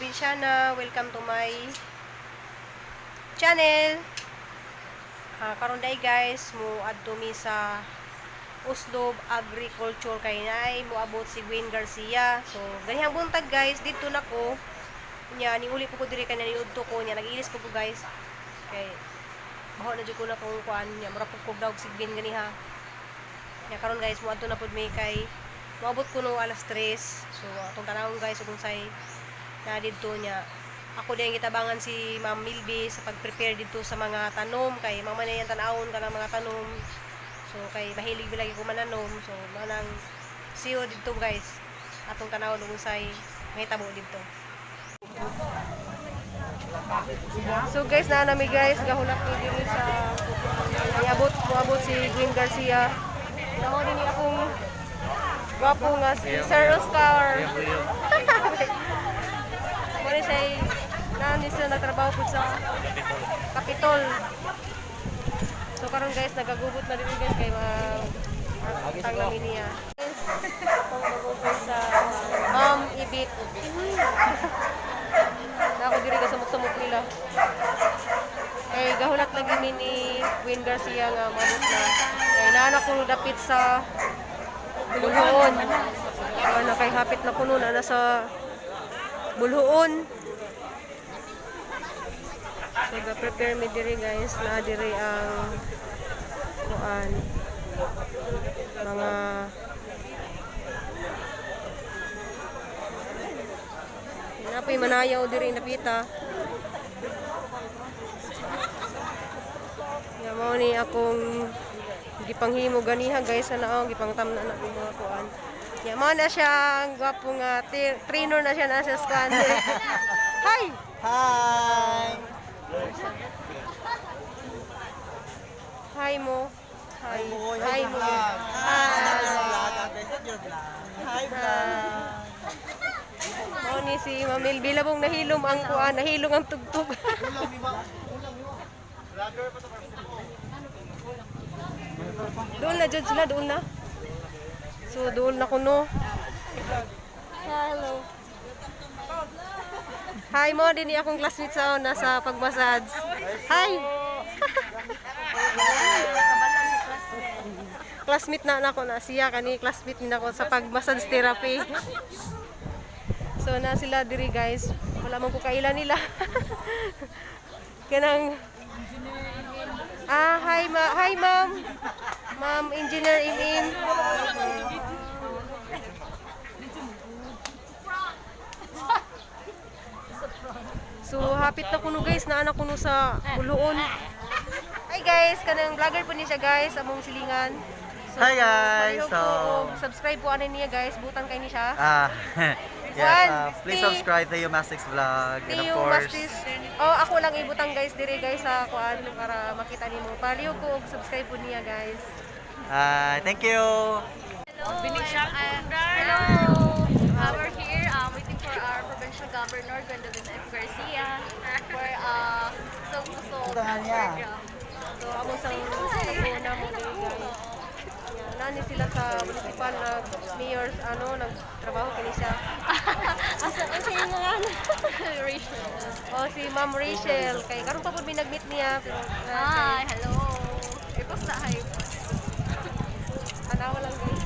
Feliciana. Welcome to my channel. Karon day guys, mo adto mi sa Oslob Agriculture kay naay moabot si Gwen Garcia. So, ganihang buntag guys, dito na ko. Nya niuli po ko diri kay naniudto ko nya nag-ilis po ko, guys. Kay baho na jud ko na kung kuan nya mura pud ko daog si Gwen ganiha. Nya karon guys, moadto na pud mi kay moabot ko no alas 3. So atong tanawon guys ug unsay na didto niya. Ako din gitabangan si Ma'am Milby sa pag-prepare didto sa mga tanom kay mama na yan tan-awon kanang mga tanom. So kay mahilig bilagi ko mananom. So manang see you didto guys. Atong tanawon ug unsay mahitabo didto. So guys, naa nami guys, gahulak ni diri sa niabot moabot si Gwen Garcia. Namo din ni akong gwapo nga si Sir Oscar. Mo ni siya naa ni siya nagtrabaho pud sa Capitol. So karon guys, nagagubot na diri guys kay mga tang namin niya. Guys, akong mag sa Ma'am Ibit. Na ako diri gasamok-samok nila. Kay gahulat lagi mi ni Gwen Garcia nga maabot na. Kay naa na ko dapit sa Boljoon. Ana kay hapit na kuno na nasa Boljoon. So ga-prepare mi diri guys, na diri ang kuan mga Napoy manayaw diri napita. Ya mao ni akong gipanghimo ganiha guys, ana oh, gipangtamna na akong mga kuan. Ya mao na siya ang gwapo nga trainer na siya na sa kuan. Hi. Hi! Hi mo. Hi. Hi Hi mo. Vlog. Hi. Not your vlog, ate. Not your vlog. Hi, vlog. Mao ni si Ma'am Melby labong nahilom ang kuan, nahilom ang tugtog. Doon na jud sila, doon na. So doon na kuno. Hello. Hi mo din ni akong classmate sa una sa pagmassage. Hi. Classmate na nako na siya kani classmate ni nako sa pagmassage therapy. So na sila diri guys. Wala man ko kaila nila. Kanang Ah, hi ma, hi ma'am. Ma'am Engineer Imim. So hapit na kuno guys, naa na kuno sa Boljoon. Hi guys, kanang vlogger po ni siya guys, among silingan. So, Hi, guys. palihog po og subscribe po ani niya guys, butan kay ni siya. Ah, yes, One, please T. subscribe to Mastix Vlog. And of Tio course, Mastis. Oh, ako lang ibutang guys dire guys sa kuan para makita nimo. Palihog ko og subscribe po niya guys. Hi, thank you! Hello. Hello. We're here waiting for our provincial governor, Gwendolyn F. Garcia, for Sog program. So amo sang paguna mo diri guys. Yeah, nani sila sa municipal nag mayors ano nagtrabaho kini siya. Asa ang sa nga Rachel. Oh, si Ma'am Rachel kay karon pa pud mi nag-meet niya pero Hi, hello. I-post na hi. Tanawa lang guys.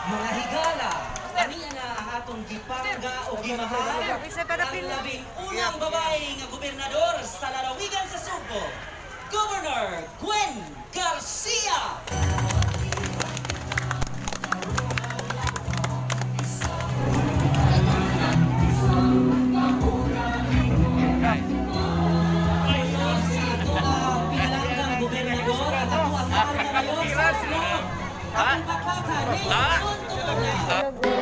Mga higala, aniya na ang atong gipangga o gimahal, ang labing unang babae nga gobernador sa lalawigan sa Sugbo, Governor Gwen Garcia! Sa ato ang pinalanggang gobernador at ako ang mahal na mayor sa Oslo, akong pakaka ni Tonto.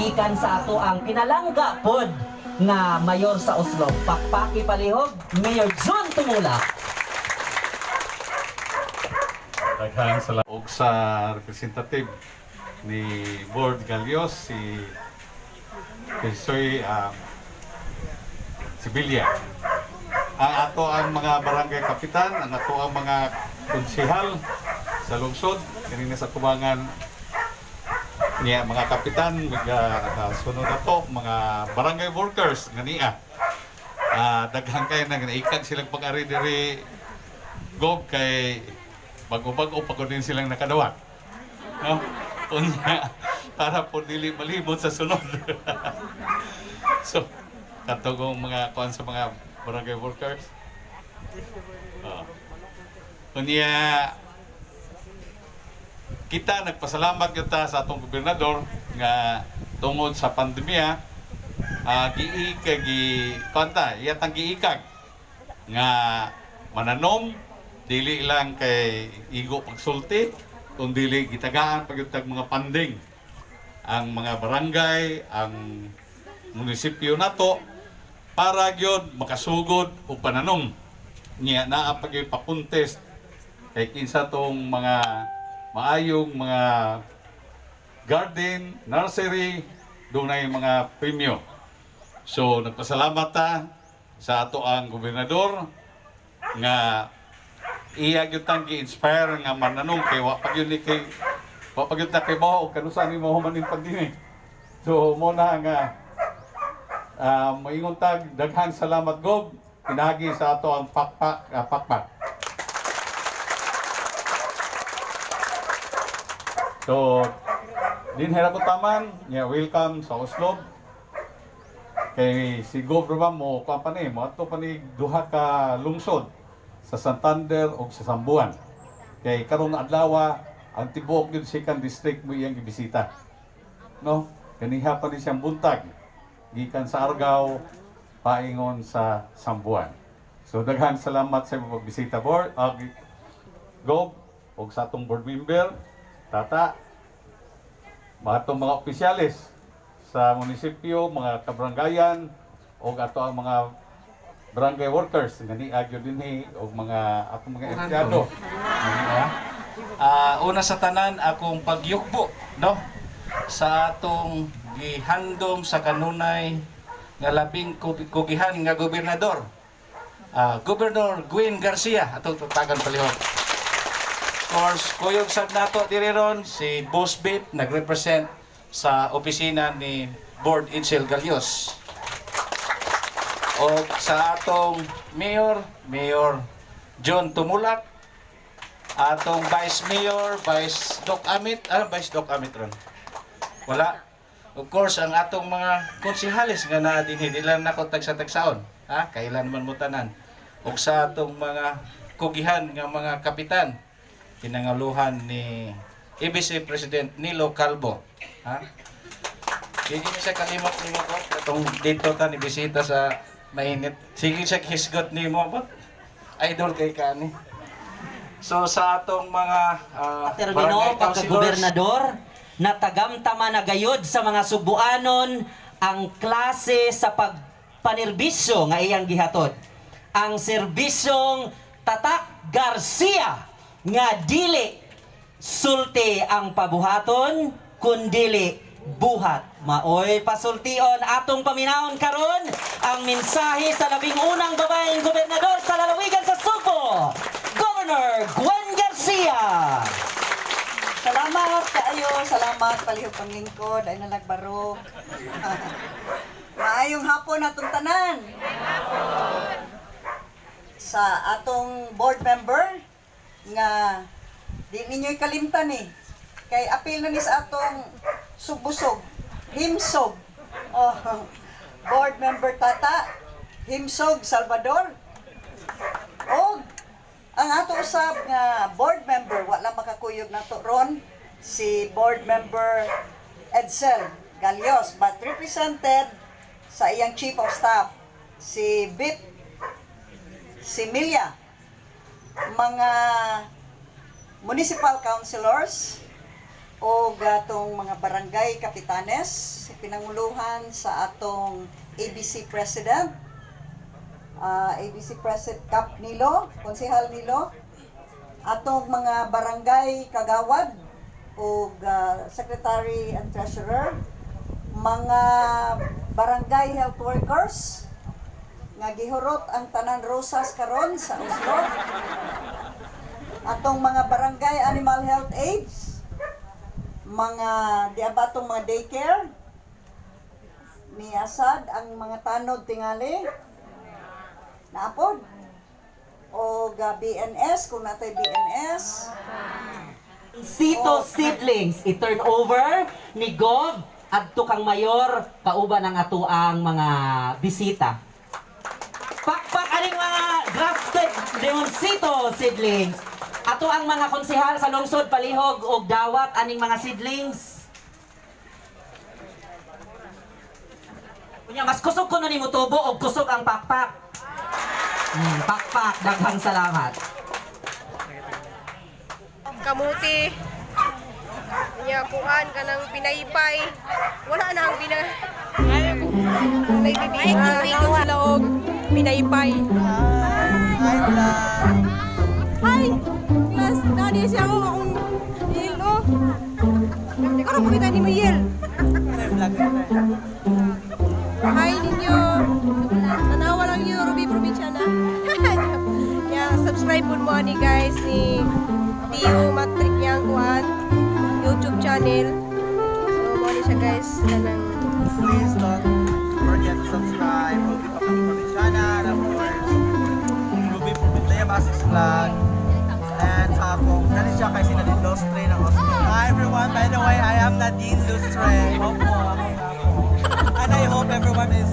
Gikan sa ato ang pinalangga pod nga mayor sa Oslob. Pakpaki palihog, Mayor John Tumulak. Daghang salamat og sa representative ni Board Galios, si Kesoy Sibilia. Ang ato ang mga barangay kapitan, ang ato ang mga konsehal sa lungsod, kanina sa tubangan niya mga kapitan, mga sunod ato, mga barangay workers nga niya. Daghang kay nang naikag silang pag-ari diri, Gob, kay bago-bago pa ko din silang nakadawat. No? Unya, para po dili malimot sa sunod. So, katugong mga kuan sa mga barangay workers. Oh. Unya, kita nagpasalamat kita sa atong gobernador nga tungod sa pandemya, giikag gi kuan ta iyatang giikag nga mananom, dili lang kay igo pagsulti kung dili gitagaan pagyud mga panding ang mga barangay, ang munisipyo nato para gyud makasugod og pananom. Niya naa pa gyud pa-contest kay kinsa tong mga maayong mga garden, nursery, dunay mga premyo. So nagpasalamat ta sa ato ang gobernador nga iya gyud tang gi-inspire nga mananom kay wa pa gyud ni kay wa pa gyud ta kay mo og kanusa ni mo humanin pag dinhi. So mo na nga moingon tag daghang salamat, Gob, pinagi sa ato ang pakpak, pakpak. So dinhi ra ko taman nya, welcome sa Oslob. Kay si Gob ra ba mo kuan pa ni mo ato pa ni duha ka lungsod sa Santander ug sa Sambuan. Kay karong adlaw ang tibuok gyud second district mo iyang gibisita. No? Kaniha pa ni siyang buntag gikan sa Argao paingon sa Sambuan. So daghan salamat sa imong pagbisita, board, Gob, ug sa atong board member Tata, mga atong mga opisyales sa munisipyo, mga kabarangayan, ug ato ang mga barangay workers nga niagyo dinhi ug mga atong mga empleyado. Nga niya. Una sa tanan, akong pagyukbo, no, sa atong gihandom sa kanunay nga labing kugihan nga gobernador. Governor Gwen Garcia, atong tatagan palihog. Of course, kuyog sad nato diri ron si Boss Bip, nagrepresent sa opisina ni Board Edsel Galios. O sa atong Mayor, Mayor John Tumulak, atong Vice Mayor, Vice Doc Amit, Vice Doc Amit ron? Wala. Of course, ang atong mga konsehales nga naa dinhi, di lang nako tagsa-tagsaon. Ha? Kailan man mo tanan. Ug sa atong mga kugihan nga mga kapitan, pinangaluhan ni ABC President Nilo Calvo. Ha? Sige ni siya kalimot nimo ko katong dito ta ni bisita sa mainit. Sige siya hisgot nimo ba? Idol kay kani. So sa atong mga Termino barangay councilors, pagka-gobernador na tagamtama na gayod sa mga Subuanon ang klase sa pagpanerbisyo nga iyang gihatod. Ang serbisyong Tatak Garcia nga dili sulti ang pabuhaton kundili buhat. Maoy pasultion atong paminawon karon ang mensahe sa labing unang babaeng gobernador sa lalawigan sa Sugbo, Governor Gwen Garcia. Salamat kaayo, salamat palihog panglingkod ay nalagbaro. Maayong hapon atong tanan. Sa atong board member nga di ninyo kalimtan eh. Kay apil na ni sa atong sugbusog, himsog. Oh, board member Tata, Himsog Salvador. Og ang ato usab nga board member, wala makakuyog nato ron, si board member Edsel Galios, but represented sa iyang chief of staff si Vip Similia, mga municipal councilors. O atong mga barangay kapitanes, pinanguluhan sa atong ABC President, ABC President Cap Nilo, Konsehal Nilo, atong mga barangay kagawad ug secretary and treasurer, mga barangay health workers nga gihurot ang tanan rosas karon sa Oslob, atong mga barangay animal health aides, mga diabatong mga daycare ni Asad, ang mga tanod tingali naapod o BNS kung natay BNS. Sito seedlings i-turn over ni Gov adto kang mayor kauban ang atoang mga bisita. Pakpak aning mga grafted leoncito seedlings. Ato ang mga konsehal sa lungsod palihog og dawat aning mga seedlings. Unya mas kusog kuno nimo tubo og kusog ang pakpak. Pakpak, daghang salamat. Kamuti. Nya kuan kanang pinaypay. Wala na ang pina. Ay, sila og pinaypay. Hi, vlog! Hi! Class, nani siya mo akong yel, oh. Ikaw na pagkita ni mo yel. Sir, vlog na. Hi ninyo. Tanawa lang yun, Ruby Provinciana. Yeah, subscribe po mo ani guys ni Tio Matric niyang kuan YouTube channel. So mo ni siya guys kanang Please don't forget to subscribe Ruby Papang Provinciana, and of course, Ruby Provinciana Basics Vlog. And sa akong, dali siya kay si Nadine Lustre ng Oslo. Hi everyone, by the way, I am Nadine Lustre. Opo, ako nga po. And I hope everyone is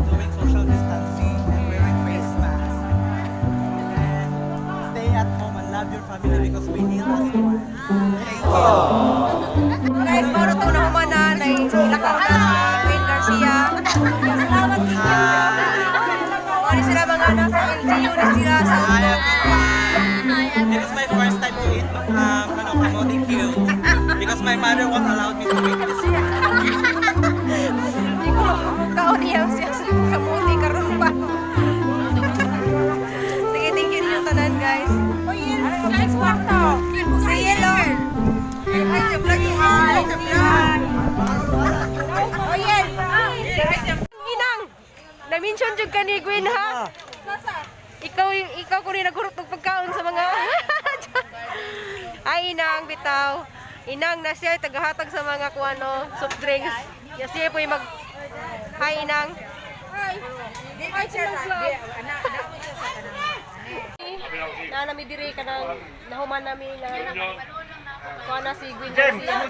doing social distancing and wearing face mask. And stay at home and love your family because we need us one. Thank you. Guys, mao to na humana na ilakaw na si Gwen Garcia. Salamat ninyo. Mao ni sila mga nasa LGU ni sila sa Hi everyone! It is my first time to eat ano, kamote cue because my mother won't allow me to eat this one. Di ko kaon niya siya sa kamuti karon pa. Sige, thank you ninyo tanan guys. Guys, kwarto. Si Yelo. Ay, sa vlog yung Hi. Oh, Yel. Inang. Na-mention jud ka ni Gwen ha. Ikaw ikaw ko rin naghurot og pagkaon sa mga Ay, inang bitaw. Inang na siya tagahatag sa mga kuano, soft drinks. Ya siya po yung mag Hi, inang. Hi. Hi, vlog. Na nami diri kanang nahuman nami na kuan na si Gwen Garcia.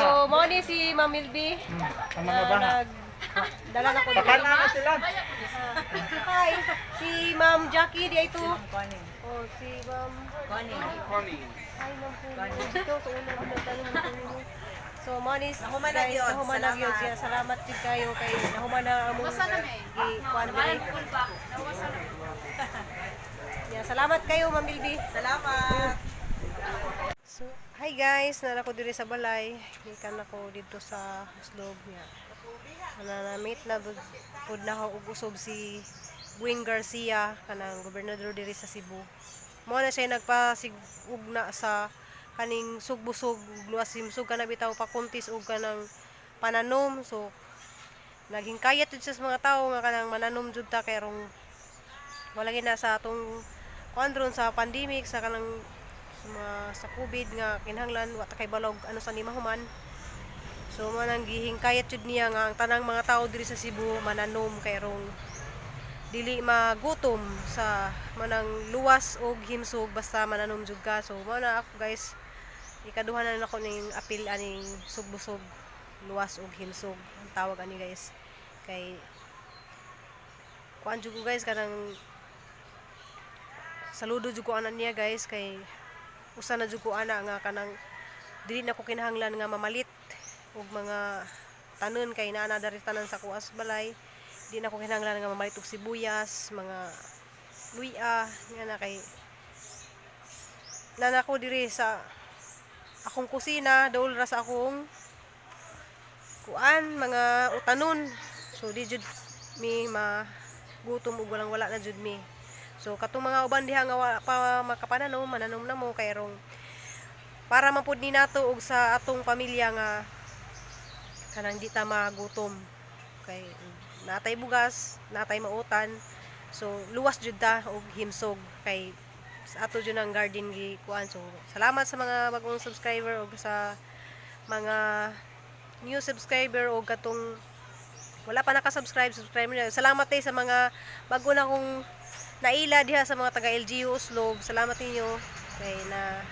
So, mao ni si Ma'am Milby. Ang mga baha. Nag, dala na ko diri. Sila. Hi, si Ma'am Jackie di ito. Oh, si Ma'am Connie. Hi, Ma'am Connie. Dito sa una ko nagtanong mo Connie. So, mao ni Nahuman na guys, gyud. nahuman na gyud siya. Salamat jud kayo kay nahuman na among gi kuan diri. Yeah, salamat kayo, Ma'am Milby. Salamat! So, hi guys, nana ko diri sa balay. Gikan ako dito sa Oslob niya. Ana na meet na pud na ako og usob si Gwen Garcia kanang gobernador diri sa Cebu. Mo na siya nagpasigugna sa kaning sugbusog ug luwas himsog kana bitaw pakuntis og kanang pananom. So naghingkayat jud siya sa mga tawo nga kanang mananom jud ta kay rong wala gyud na sa atong kuan ron sa pandemic sa kanang sa mga sa COVID nga kinahanglan wa ta kay balog ano sa ni mahuman. So man ang gihingkayat jud niya nga ang tanang mga tawo diri sa Cebu mananom kay rong dili magutom sa manang luwas og himsog basta mananom jud ka. So mao na ako guys, ikaduha na nako ning apil aning sugbusog luwas og himsog ang tawag ani guys, kay kuan jud ko guys, kanang saludo jud ko ana niya guys, kay usa na jud ko ana nga kanang dili na ko kinahanglan nga mamalit og mga tanon kay naa na dari tanan sa kuas balay. Di na ko kinahanglan nga mamalit og sibuyas, mga luya nga na, kay nana ko diri sa Akong kusina dool ra sa akong kuan, mga utanon. So di jud mi magutom ug walang wala na jud mi. So katong mga uban diha nga wa pa makapananom, mananom na mo kay rong para mapud ni nato og sa atong pamilya nga kanang di ta magutom kay natay bugas, natay mautan. So luwas jud ta og himsog kay sa ato jud ang garden gi kuan. So salamat sa mga bagong subscriber og sa mga new subscriber og katong wala pa naka-subscribe, subscribe na. Salamat sa mga bago na akong naila diha sa mga taga LGU Oslob. Salamat ninyo kay na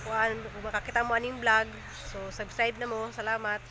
kuan, kung makakita mo aning vlog. So subscribe na mo. Salamat.